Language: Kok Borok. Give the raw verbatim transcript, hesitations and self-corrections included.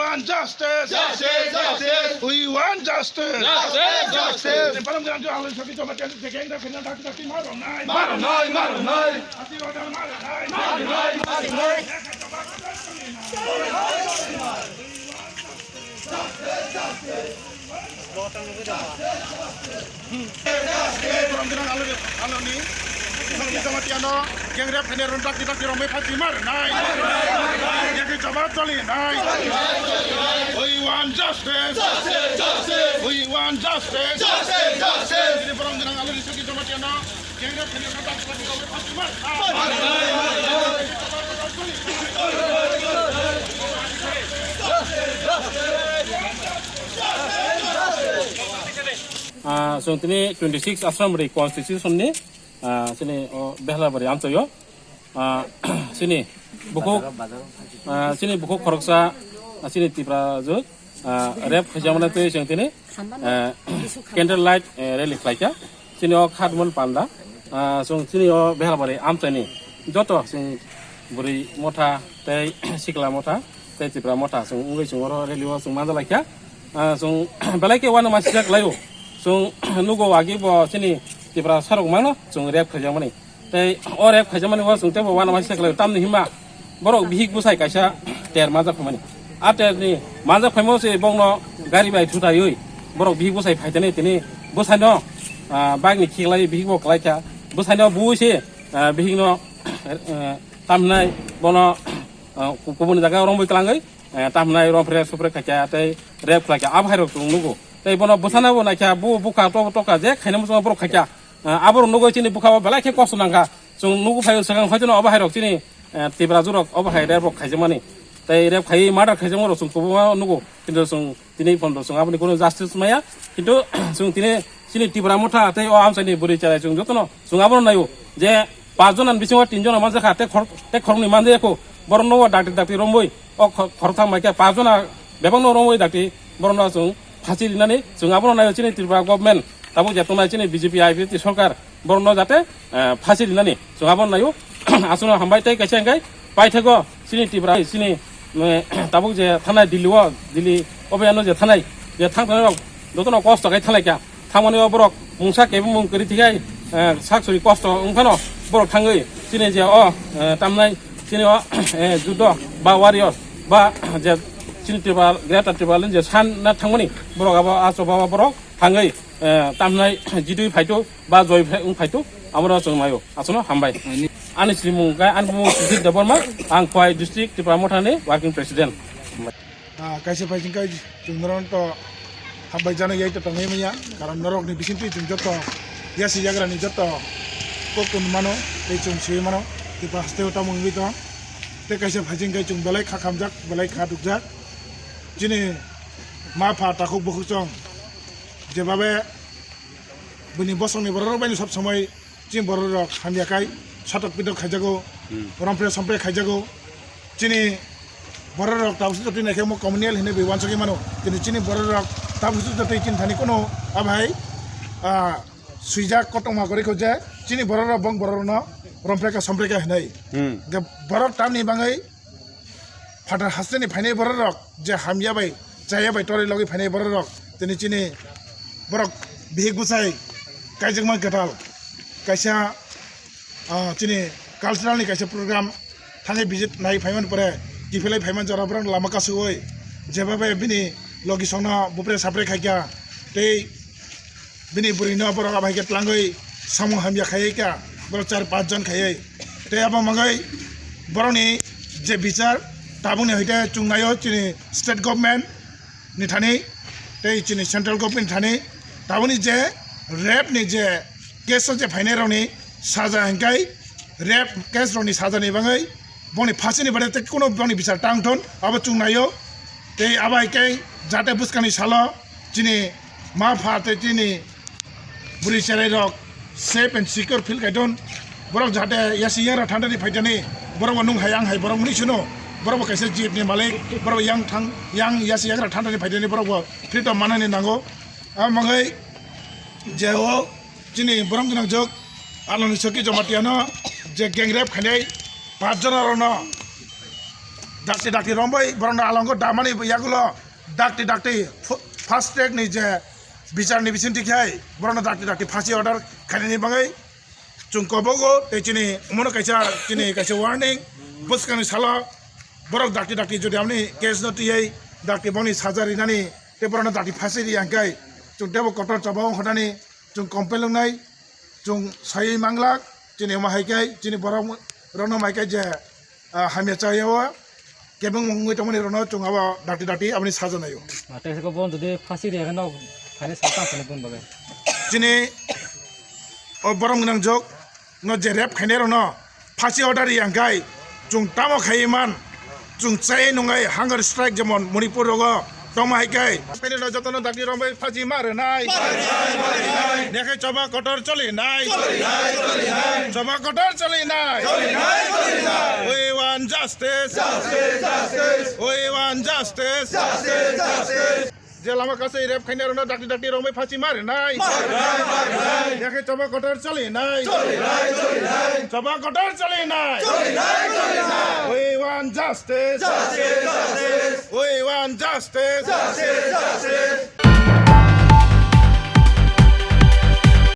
want justice. Justice, justice. We want justice. Justice, justice. Bwrwng Jamatia no gang rep khainai dakti dakti ma rwnai. Ma rwnai, ma rwnai. Hati order ma rwnai. Ma rwnai, ma rwnai. Bwrwng Jamatia no gang rep khainai rwnai dakti dakti rwnai phachi ma rwnai. Yakni jawab choli nai. We want justice. We want justice. Bwrwng Jamatia no Ah, chwng tini twenty six Assam ri constitution ni, ah, chini o Behlabari amchaio, ah, chini bukhuk, ah, chini bukhuk khoroksa, ah, chini Tipra jwk, ah, rep khaijakmani twi chwng tini, ah, candle light, eh, rally khlaikha. Chini o Khatmon Panda, ah, chwng chini o Behlabari amchaini joto chwng bwrwi motha tei sikla motha tei Tipra motha chwng wngwi chwng oro rally o chwng manjalaikha. Ah, chwng belai khe uanama sijak laio. Chwng nugo agi bo chini Tipra sarok mano chwng rep khaijakmani. Tei o rep khaijakmani o chwng teibo uanama sijak laio. Tamni hima borok bihik bwsai kaisa ter manjak phaimani. A ter ni manjak phaimo se bongno gari bai thutaiwi borok bihik bwsai phaitani tini bwsaino, ah, bike ni khiklai bihik bo kwlaikha. Bwsaino bui se, ah, bihikno, eh, tamhinai bono, ah, ku-, kubuni jaga romwi kwlangwi, eh, tamhinai rompre supre khaikha tei rep khlaikha. Abo hai rok chwng nugo. Tei bono bwsano bo naikha, bo bukha to-, toka je khaina muchungo borok khaikha. Ah, aborok nugwi chini bukha o belai khe kosto nangkha. Chwng nugo phaio swkang phaitono obo hai rok chini, eh, Tipra jwk rok obo hai rep rok khaijakmani. Tei rep khaiwi murder khaijakma rok chwng kubuma nugo. Kintu chwng tini phono chwng aboni kuno justice maya. Kintu chwng tini chini Tipra motha tei o amchaini bwrwi chwrai chwng jotono chwng abono naio je pas jona ni bisingo tin jona manjakha tei khor-, tei khoroknwi manjakha. Borokno o dakti dakti romwi o kho-, khoroktham maikha pas jona bebakno romwi dakti borokno chwng phasi rinani chwng abono naio chini Tripura government. Tabuk je tongnai chini B J P I P F T sorkar, borokno jate, eh, phasi rinani chwng abono naio. Aswkno hambai tei kaisa hwnkhe paithakgo chini Tripura, chini, eh, tabuk je thanai Delhi o, Delhi obo ano je thanai, je thang thanai rok jotono kosto khai thanglai kha. Thangmani o borok mungsa kebengmung kwrwi thwikhai, eh, sak suri kosto wngphano borok thangwi chini je o, eh, tamnai chini o, eh, judo ba warrior ba je chini Tripura, Greater Tipraland je sanna thangmani borok abo achoba o borok thangwi, eh, tamnai jitwi phaitu ba joi phai-, wng phaitu, abono chwng naio. Aswkno hambai. Ani, ani simung khe, ani bumung Sujit Debbarma, ang Khowai District Tipra Mothani Working President. Ah, kaisa phai chwng khe chwng norok to hambai jano yai to tongwi manya, karon norokni bisingtwi chwng joto yasi yagrani joto kok to mano, tei chwng swi mano, Tipra haste o tamo wngwi tong. Tei kaisa phai chwng khe chwng belai kha khamjak, belai kha dukjak. Chini ma pha takhuk bukhuk chwng jebabe bini bosongni bororok bai sob somoi chini bororok hamya khai satok pitok khaijago, hmm, rompre sompre khaijago. Chini bororok tabuk sujati naikhe mo communal hinwi bai uansugwi mano. Chini, chini bororok tabuk sujati chini thani kuno abai, ah, swijak kotorma kwrwi kho je chini bororok bong bororokno rompre kha sompre kha hinwi. Hmm. Hwnkhe borok tamni bagwi phatar hasteni phainai bororok, je hamya bai, chaya bai, torwi logwi phainai bororok, tini chini borok bihik bwsai kaijakma kwtal kaisa, ah, chini cultural ni kaisa program thangwi visit nai phaiman pore kiphilai phaiman jora borok lama kasugwi jeba bai bini logi songno bupre sapre khaikha tei bini bwrwino borok abai khe tlangwi samung hamya khaiwi kha, borok char panch jon khaiwi. Tei abo mangwi borokni je bichar tabukni hoite chwng naio chini state government ni thani tei chini central government ni thani, tabukni je rape ni je case o je phainai rokni saja hinkai rape case rokni sajani bagwi boni phasini baade tei kuno boni bichar tang thon abo chwng naio. Tei abo hai khe jate bwskangni salo chini ma pha tei chini bwrwi cherai rok safe and secure feel khai thon. Borok jate yasi yangra thanda ni phaitani, borok bo nung hai ang hai borok muni sino, borok bo kaisa jeep ni malik, borok bo yang thang yang yasi yangra thanda ni phaitani borok bo freedom manani nango. Abo mangwi je o chini borom gwnang jok Aloni Soki Jamatia no je gang rape khainai pas jona rok no Dakti dakti rombai borokno alongo damani yagulo dakti dakti fu-, fast track ni je bichar ni bisingtwi khai borokno dakti dakti phasi order khainani bagwi chwng kobogo tei chini omono kaisa chini kaisa warning bwskangni salo borok dakti dakti jodi amni case no tiyai dakti boni saja rinani tei borokno dakti phasi ri ang khai chwng tebo kotor chobao wngkha nani chwng complain wngnai chwng saiwi manglak chini omo hai khe chini borok rokno mai khe je ah, hamya chaya o kebeng wngwi tongmani rokno chwng abo dakti dakti aboni sajanai o. Tei saka bo jodi phasi riya khe no phainai sal tang phani bun bagwi. Chini o borok gwnang jok no je rep khainai rokno phasi order riya hwnkhe chwng tamo khaiwi man chwng chai nungai hunger strike jemon Manipur rogo tongma hai khe. Phainai no jotono dakti rombai phasi ma rwnai. Nekhe choba kotor choli nai. Choba kotor choli nai. We want justice. We want justice. Je lama kasai rep khainai rokno dakti dakti rombai phasi ma rwnai. Nekhe choba kotor choli nai. Choba kotor choli nai. We want justice. We want justice.